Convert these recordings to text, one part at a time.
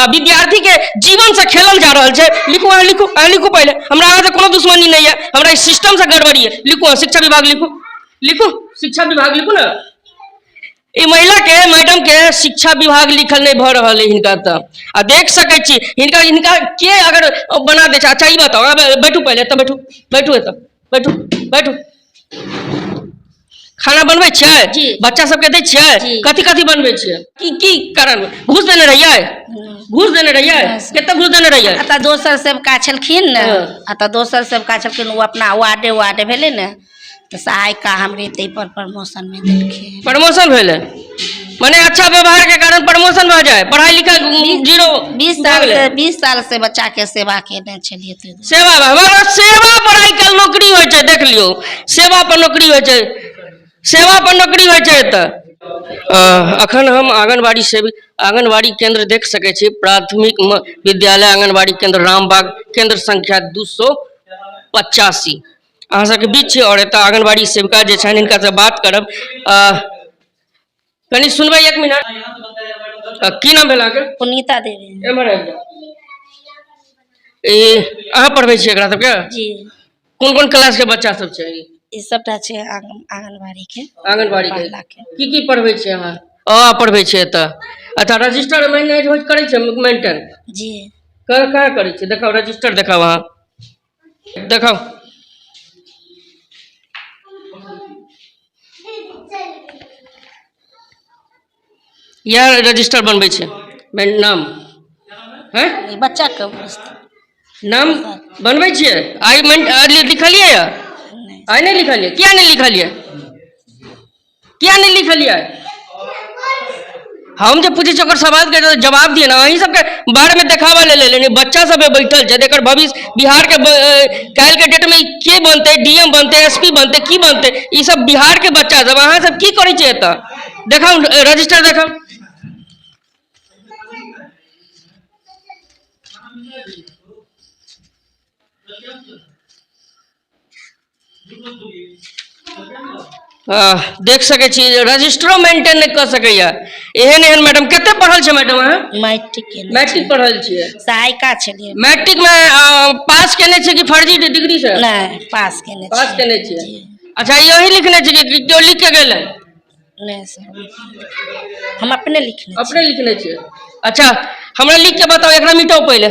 विद्यार्थी के जीवन से खेलल जा रहल छै। लिखू अहाँ, लिखू अहाँ, लिखू पहिले। हमरा अहाँ से कोनो दुश्मनी नहीं है, हमरा ई सिस्टम से गड़बड़ी है। लिखू अहाँ, शिक्षा विभाग लिखू, लिखू शिक्षा विभाग लिखू ना। ई महिला के मैडम के शिक्षा विभाग लिखल नहीं भऽ रहल है हिनका। तऽ आ देख सकै छी हिनका, हिनका के अगर बना दै छै। अच्छा ई बताउ, अहाँ बैठू पहिले, एतऽ बैठू, बैठू एतऽ बैठू, बैठू। खाना बनबै छियै? जी। बच्चा सबके दै छियै? जी। कथी कथी बनबै छियै? की की कारण? घूस देने रहियै? घूस देने रहियै? नहि। कते घूस देने रहियै? एतऽ दोसर सेवका छलखिन ने, हँ। एतऽ दोसर सेवका छलखिन, ओ अपना वार्डे वार्डे भेलै ने, तऽ सहायिका हमरे ताहि पर प्रमोशनमे देलखिन। प्रमोशन भेलै माने अच्छा व्यवहार के कारण प्रमोशन भऽ जाए, पढ़ाई लिखाई जीरो। 20 भऽ साल गेलै। से 20 साल से बच्चा के सेवा केने छलियै ताहि दुआरे। सेवा, हमरा सेवा पर आइ काल्हि नौकरी होइ छै, देख लियौ, सेवा पर नौकरी होइ छै, सेवा पर नौकरी होइ छै। एतऽ अखन हम आंगनबाड़ी सेवी आंगनबाड़ी केंद्र देख सकै छी, प्राथमिक विद्यालय आंगनबाड़ी केंद्र रामबाग, केंद्र संख्या 285 अहाँ सबके बीच छै। आओर एतऽ आंगनबाड़ी सेविका जे छनि हिनका से बात करब। कनि सुनबै एक मिनट। की नाम भेल अहाँके? पुनीता देवी। एम्हर आबि जाउ। ई अहाँ पढ़बै छियै एकरा सबके? जी। कोन कोन क्लास के बच्चा सब छै? ई सबटा छै आंगनबाड़ी के। आंगनबाड़ी के। पहला के। की की पढ़बै छियै अहाँ? अ पढ़बै छियै एतऽ। अच्छा रजिस्टर मैनेज करै छियै मेंटेन? जी। कहाँ करै छियै? देखाउ रजिस्टर, देखाउ अहाँ, देखाउ। इएह रजिस्टर बनबै छै नाम हैं? ई बच्चा के नाम बनबै छियै? आइ लिखलियै यऽ? नहि। आइ नहि लिखलियै? किया नहि लिखलियै? किया नहि लिखलियै? हम जे पूछै छी ओकर सवालके जवाब दिअ ने। अहीं सबके बारेमे देखाबऽ लेल एलै, बच्चा सब बैठल छै, एकर भविष्य बिहारके काल्हिके डेटमे ई के बनतै? डी एम बनतै, एस पी बनतै, की बनतै? ई सब बिहारके बच्चा सब, अहाँ सब की करै छियै एतऽ? देखाउ रजिस्टर, देखाउ। देख सकै छी रजिस्टरो मेंटेन नहि कऽ सकैया एहन एहन मैडम। कते पढ़ल छै मैडम अहाँ? मैट्रिक केने। मैट्रिक पढ़ल छियै? सहायिका छलियै। मैट्रिक मे पास केने छियै कि फर्जी डिग्री से? नहि, पास केने। पास केने छियै? जी। अच्छा ई अहीं लिखने छियै कि केओ लिख के गेलै? नहि सर, हम अपने लिखने। अपने लिखने छियै। अच्छा हमरा लिख के बताउ। एकरा मिटाउ पहिले,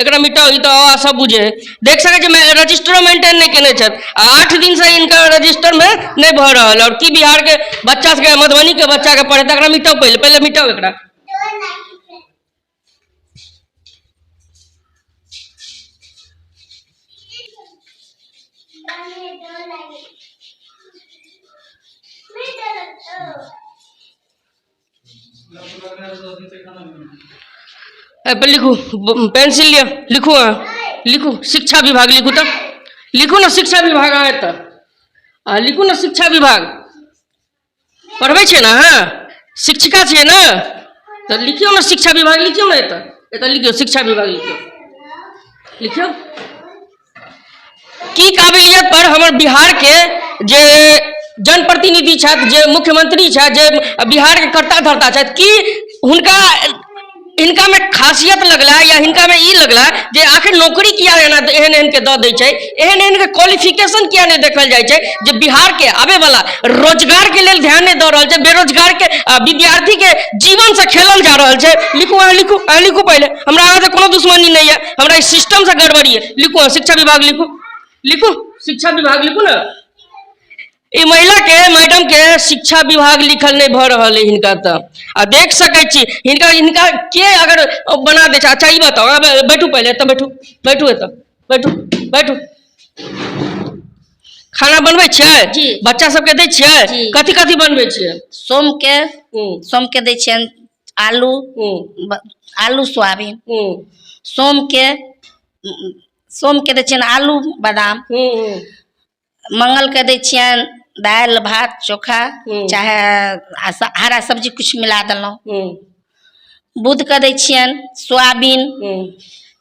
एकरा मिटाउ। ई तऽ अ सब बुझे है। देख सकै छी रजिस्टरो मेंटेन नहि केने छथि आ 8 दिन से इनका रजिस्टर में नहि भऽ रहल। और की बिहार के बच्चा सबके, मधुबनी के बच्चा के पढ़े? एकरा मिटाउ पहिले, पहिले मिटाउ एकरा। पर लिखू, पेंसिल लिअ, लिखू अहाँ, लिखू शिक्षा विभाग लिखू। तऽ लिखू ने शिक्षा विभाग अहाँ एतऽ अहाँ लिखू ने शिक्षा विभाग। पढ़बै छियै ने अहाँ? शिक्षिका छियै ने? तऽ लिखियौ ने शिक्षा विभाग, लिखियौ ने एतऽ, एतऽ लिखियौ शिक्षा विभाग, लिखियौ, लिखियौ। की काबिलियत पर हमर बिहार के जे जनप्रतिनिधि छथि, जे मुख्यमंत्री छथि, जे बिहार के कर्ता धर्ता छथि, की हुनका हिनका में खासियत लगला या हिनका में ई लगला जे आखिर नौकरी किया एना एहन एहन के दऽ दै छै? एहन एहन के क्वालिफिकेशन किया नहि देखल जाइ छै जे बिहार के आबे वाला रोजगार के लेल ध्यान नहि दऽ रहल छै? बेरोजगार के विद्यार्थी के जीवन से खेलल जा रहल छै। लिखू अहाँ, लिखू अहाँ, लिखू पहिले। हमरा अहाँ से कोनो दुश्मनी नहीं है, हमरा ई सिस्टम से गड़बड़ी है। लिखू अहाँ शिक्षा विभाग लिखू, लिखू शिक्षा विभाग लिखू ने। ई महिला के मैडम के शिक्षा विभाग लिखल नहीं भऽ रहल है हिनका। तऽ आ देख सकै छी हिनका, हिनका के अगर बना दै छै। अच्छा ई बताउ, अहाँ बैठू पहिले, एतऽ बैठू, बैठू एतऽ बैठू, बैठू। खाना बनबै छियै? जी। बच्चा सबके दै छियै? जी। कथी कथी बनबै छियै? सोम के, सोम के दै छियनि आलू, आलू सोयाबीन। सोम के, सोम के दै छियनि आलू बादाम। मंगल के दै छियनि दालि भात चोखा, चाहे हरा सब्जी किछु मिला देलहुँ। बुध के दै छियनि सोयाबीन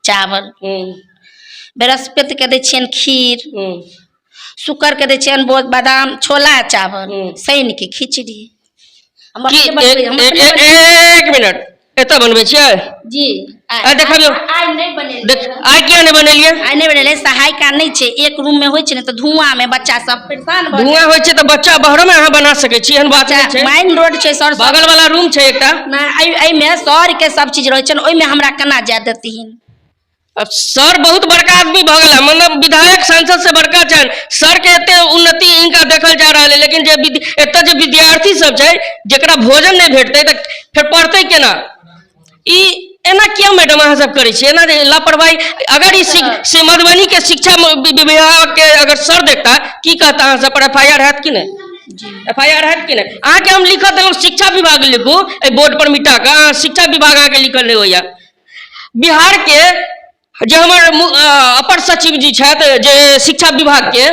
चावल। बृहस्पति के दै छियनि खीर। शुक्र के दै छियनि बादाम छोला चावल। शनि के खिचड़ी। हम की अपने बनबै, हम अपने बनबै। एक मिनट। एतऽ बनबै छियै? जी। आ देखबियौ। आइ नहि बनेलियै। देख, आइ किया नहि बनेलियै? आइ नहि बनेलियै, सहायिका नहि छै। एक रूम में होइ छै ने तऽ धुआं में बच्चा सब परेशान भऽ धुआं होइ छै तऽ बच्चा बाहरो में अहाँ बना सकै छी, एहन बात नहि छै। माइन रोड छै सर, बगल वाला रूम छै एकटा। नहि, एहिमे सर के सब चीज रहै छै ने, ओहिमे हमरा केना जाय देथिन? अब सर बहुत बड़का आदमी भऽ गेला, मतलब विधायक सांसद से बड़का छनि सर के, एते उन्नति हिनका देखल जा रहल है, लेकिन जे एतऽ जे विद्यार्थी सब छै जकरा भोजन नहि भेटतै तऽ फेर पढ़तै केना? ई एना किया मैडम अहाँ सब करै छियै एना जे लापरवाही? अगर ई से मधुबनी के शिक्षा विभाग के अगर सर देखता की कहता अहाँ सब पर? एफ I R हैत कि नहि? एफ I R हैत कि नहि? अहाँके हम लिखऽ देलहुँ शिक्षा विभाग लिखू एहि बोर्ड पर मिटा कऽ, अहाँ शिक्षा विभाग अहाँके लिखल नहि होइया। बिहार के जे हमर अपर सचिव जी छथि जे शिक्षा विभाग के,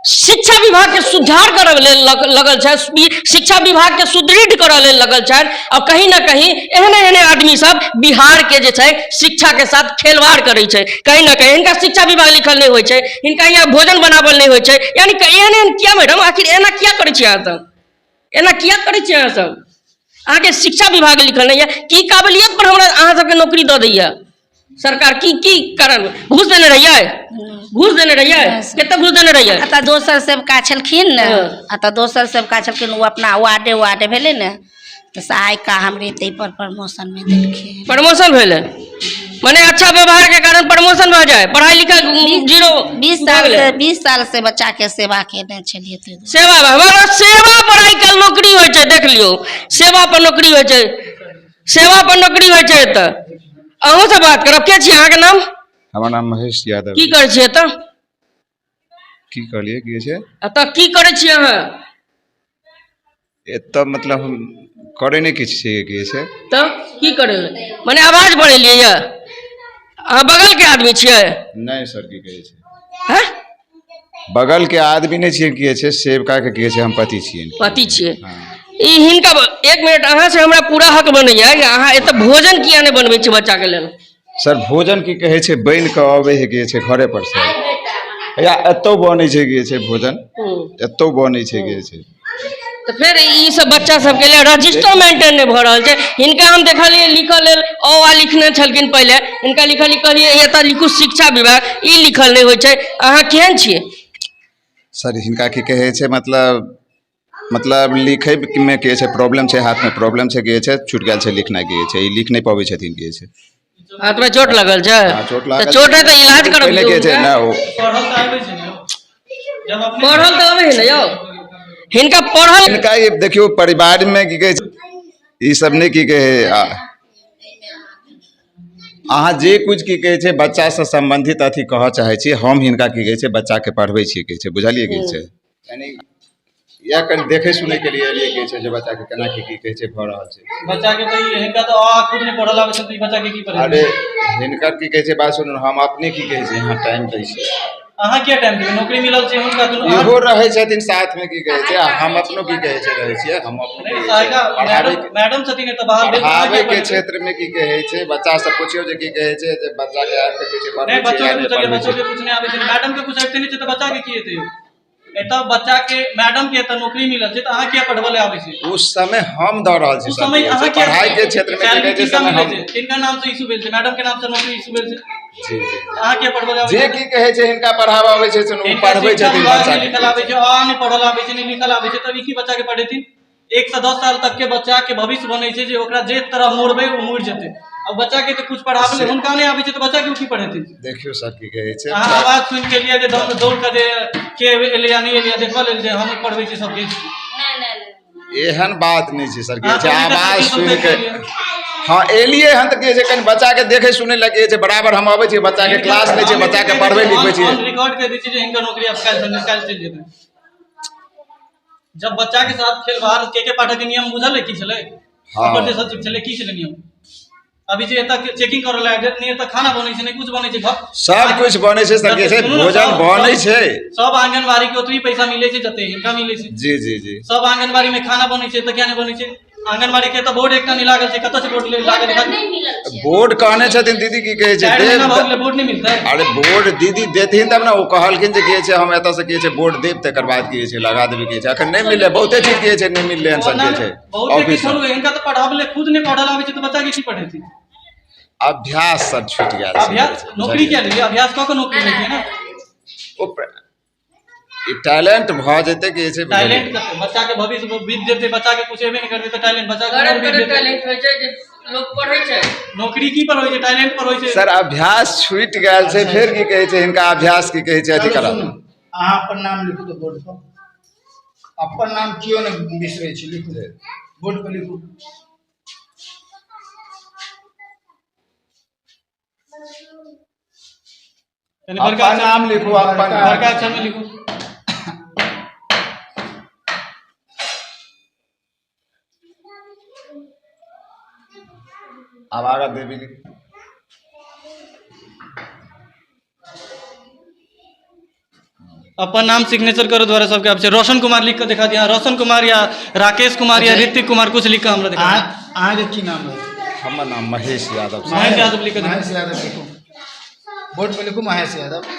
शिक्षा विभाग के सुधार करऽ लेल लगल छथि, शिक्षा विभाग के सुदृढ़ करऽ लेल लगल छथि, और कहीं ना कहीं एहने एहने आदमी सब बिहार के जे छै शिक्षा के साथ खेलवाड़ करै छै। कहीं ना कहीं हिनका शिक्षा विभाग लिखल नहि होइ छै, हिनका यहाँ भोजन बनावल नहि होइ छै, यानी एहन एहन किया मैडम, आखिर एना किया करै छियै अहाँ सब? एना किया करै छियै अहाँ सब? अहाँके शिक्षा विभाग लिखल नहि यऽ, की काबिलियत पर हमरा अहाँ सबके नौकरी दऽ दैया सरकार? की की कारण? घूस देने रहियै? घूस देने रहियै? कते घूस देने रहियै? एतऽ दोसर सेवका छलखिन ने, एतऽ दोसर सेवका छलखिन, ओ अपना वार्डे वार्डे भेलै ने, तऽ सहायिका हमरे ताहि पर प्रमोशन मे देलखिन। प्रमोशन भेलै माने अच्छा व्यवहार के कारण प्रमोशन भऽ जाए, पढ़ाई लिखाई जीरो। 20 साल से, 20 साल से बच्चा के सेवा केने छलियै ताहि दुआरे। सेवा, हमरा सेवा पर आइ काल्हि नौकरी होइ छै, देख लियौ, सेवा पर नौकरी होइ छै, सेवा पर नौकरी होइ छै। एतऽ अहूँ से बात करब। के छी अहाँके नाम? हमर नाम महेश यादव। की करै छियै एतऽ? की कहलियै, की छै? एतऽ की करै छियै अहाँ? एतऽ मतलब हम करै नहि किछु छियै, की छै। तऽ की करै लए, मने आवाज बढ़ेलियै यऽ? अहाँ बगलके आदमी छियै? नहि सर, की कहै छै। हैं? बगल के आदमी नहि छियै, की छै, सेवका के की छै, हम पति छियै। पति छियै? हँ। ई हिनका एक मिनट, अहाँ से हमरा पूरा हक बनैया कि अहाँ एतऽ भोजन किया नहि बनबै छियै बच्चाके लेल? सर, भोजन की कहै छै, बनि कऽ अबै है, की छै, घरे पर से, या एतौ बनै छै, की छै, भोजन एतौ बनै छै, की छै। तऽ फेर ई सब बच्चा सबके लेल रजिस्टर मेंटेन नहि भऽ रहल छै। हिनका हम देखलियै लिखऽ लेल अ आ लिखने छलखिन पहिले, हिनका लिखल, कहलियै एतऽ लिखू शिक्षा विभाग, ई लिखल नहि होइ छै। अहाँ केहन छियै? सर, हिनका की कहै छै, मतलब लिखै मे की छै, प्रॉब्लम छै, हाथ मे प्रॉब्लम छै, की छै, छूटि गेल छै लिखनाइ, की छै, ई लिख नहि पबै छथिन, की छै। हाथमे चोट लगल छै? हँ, चोट लागल। तऽ चोट है तऽ इलाज पहिले करबियौ। की छै ने ओ पढ़ल तऽ आबै छै ने जब अपने पढ़ल तऽ अबै है ने यौ, हिनका पढ़ल हिनका ई देखियौ, परिवार मे की कहै छै, ई सब नहि की कहै। अहाँ जे कुछ की कहै छै बच्चासँ सम्बन्धित अथी कहऽ चाहै छी, हम हिनका की कहै छै बच्चाके पढ़बै छियै, कहै छै, बुझलियै, की छै, यानी इएह कनि देखै सुनैके लिए एलियै, कहै छै, जे बच्चाके केना की की कहै छै भऽ रहल छै। बच्चा के तऽ ई हिनका तऽ अ खुद नहि पढ़ल आबै छै, तऽ ई बच्चा के की पढ़ेतै? अरे, हिनकर की कहै छै बात सुनू, हम अपने की कहै छै यहाँ टाइम दै छियै। अहाँ किया टाइम देबै? नौकरी मिलल छै हुनका दुनू इहो रहै छथिन साथमे, की कहै छै, आ हम अपनो की कहै छै रहै छियै, हम अपनो नहि की कहै छै, सहायिका पढ़ाबै मैडम मैडम छथिन एतऽ बाहर भेल, अहाँ पढ़ाबै किया के पढ़ेबै? क्षेत्रमे की कहै छै, बच्चा सब पुछियौ जे की कहै छै जे बच्चा के आबि कऽ कहै छै नहि पढ़बै बच्चो छियै या के नहि पूछलियै, पढ़बै बच्चो छियै। के कुछ नहि आबै छै। मैडम के कुछ आबिते नहि छै तऽ बच्चा के की हेतै? एतऽ बच्चा के मैडम के एतऽ नौकरी मिलल छै, तऽ अहाँ किया पढ़बऽ ले आबै छी? उस समय हम दऽ रहल छी उस सर, समय की कहै अहाँ छै, किया पढ़ाई के क्षेत्र मे की सैलरी कहै छै किनका समय मिलै हम छै? किनका नाम से इशू भेल छै? मैडम के नाम से नौकरी इशू भेल छै। जी जी अहाँ किया पढ़बऽ ले आबै जे छी? की कहै छै हिनका पढ़ाबऽ आबै छै से ओ हिनका पढ़बै शिक्षा छथिन विभाग बच्चा मे के। लिखल आबै छै, अ नहि पढ़ल आबै छै, नहि लिखल आबै छै, तब ई की बच्चा के पढ़ेथिन? 1 से 10 साल तक के बच्चा के भविष्य बनै छै जे ओकरा जे तरह मोड़बै ओ मुड़ जेतै। अब बच्चा के तऽ कुछ पढ़ाबै लेल हुनका नहि आबै छै, तऽ बच्चा के ओ की पढ़ेथिन? देखियौ सर, की कहै छै। अहाँ आवाज सुनि के लिए जे दौड़ दौड़ कऽ जे के एलै या नहि एलै देखबऽ लेल जे हम पढ़बै छी सबके। एहन बात नहि छै सर, की कहै छै, अहाँ आवाज पब्लिक सुनि के के हँ एलियै हन तऽ की कहै छै कनि बच्चा के देखै सुनै लए, की कहै छै, बराबर हम अबै छियै, बच्चा के क्लास लै छियै, बच्चा के पढ़बै लिखबै छियै। रिकॉर्ड कर दै छियै जे हिनकर नौकरी आब काल्हि से काल्हि चलि जेतै। जब बच्चा के साथ खेलवाड़, के के पाठक के नियम बुझल है की छलै? हाँ। अपर जे सचिव छलै, की छलै नियम? अभी जे एतऽ चेकिंग करऽ लायक नहि, एतऽ खाना बनै छै, नहि कुछ बनै छै घर। सब कुछ बनै छै सर, की कहै छै, सुनू ने, भोजन बनै छै। सब आंगनबाड़ी के ओतबी पैसा मिलै छै जते हिनका मिलै छै। जी जी जी सब आंगनबाड़ी में खाना बनै छै, तऽ किया नहि बनै छै? आंगनबाड़ी के तऽ बोर्ड एकटा नहि लागल छै, कतऽ से बोर्ड लागल छै? नहि मिलल छै। बोर्ड कहने छथिन दीदी की कहै छै 4 महीना भऽ देब। गेलै, बोर्ड नहि मिलतै? अरे बोर्ड दीदी देथिन तब ने। ओ कहलखिन जे की कहै छै हम एतऽसँ की कहै छै बोर्ड देब, तकर बाद की कहै छै लगा देबै। की कहै छै अखन नहि मिललै, बहुते चीज की कहै छै नहि मिललै हन सर, की कहै छै बहुत ऑफिस। छोड़ू, हिनका तऽ पढ़ाबले खुद नहि पढ़ल आबै छै तऽ बच्चा के की पढ़ेथिन? अभ्यास सर छूटि गेल छै। अभ्यास नौकरी किया लेलियै? अभ्यास कऽ कऽ नौकरी लेलियै ने। ओ ई टैलेंट भऽ जेतै की छै। टैलेंट कते बच्चा के भविष्य बीत जेतै, बच्चा के कुछ एबे नहि करतै तऽ टैलेंट बच्चा के करैत उमर बीत करैत जेतै। टैलेंट होइ छै जे लोक पढ़ै छै। नौकरी की पर होइ छै? टैलेंट पर होइ छै। सर अभ्यास छूटि गेल छै, फेर की कहै छै हिनका अभ्यास की कहै छै अथी चलू करा। सुनू, अहाँ अपन नाम लिखू तऽ बोर्ड पर। अपन नाम केओ नहि बिसरै छै। लिखू, बोर्ड पर लिखू। यानी बड़का अपन नाम लिखू अपन। बड़का अक्षर में लिखू। आब आगाँ देवी लिखू। अपन नाम सिग्नेचर करो द्वारा सबके आबै छै। रोशन कुमार लिख कऽ देखा दिया। रोशन कुमार या राकेश कुमार या ऋतिक कुमार, कुछ लिख कऽ हमरा देखा अहाँ दिअ। अहाँके की नाम है? हमर नाम महेश यादव सर। महेश यादव लिख कऽ देखा। महेश यादव लिखू, बोर्ड पर लिखू महेश यादव।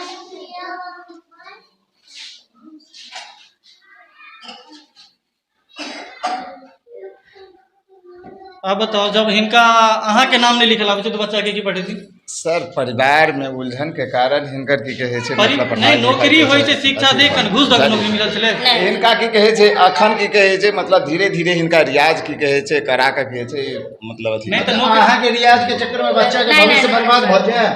आब बताउ, जब हिनका अहाँके नाम नहि लिखल आबै छै तऽ बच्चा के की पढ़ेथिन? सर परिवार में उलझन के कारण हिनकर की कहै छै मतलब पढ़ाई नहि, नौकरी लिखाई होइ छै शिक्षा अथी दे कऽ, घूस दऽ कऽ बुझलियै? नौकरी मिलल छलै? हिनका की कहै छै अखन की कहै छै मतलब धीरे धीरे हिनका रियाज की कहै छै करा कऽ की कहै छै मतलब अथी नहि तऽ करा। नौकरी अहाँके रियाज के चक्कर में बच्चा के नहि, भविष्य नहि, बर्बाद भऽ जाए?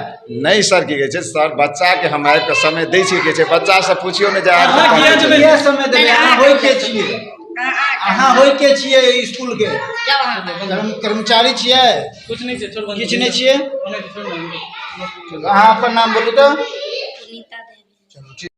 नहि सर, की कहै छै सर बच्चा के हम आबि कऽ समय दै छियै, की कहै छै बच्चा से पुछियौ ने जे आबि कऽ अहाँ पढ़ै किया छै। जेबै? किया समय देबै? नहि, अहाँ होइ के छियै? अहाँ होइ के छियै स्कूल के? जाउ अहाँ। कर्मचारी छियै? कुछ नहि छै, छोड़, बंद। किछु नहि छियै? नहि, छोड़, बंद। अहाँ अपन नाम बोलू तऽ। सुनीता देवी। चलू ठीक।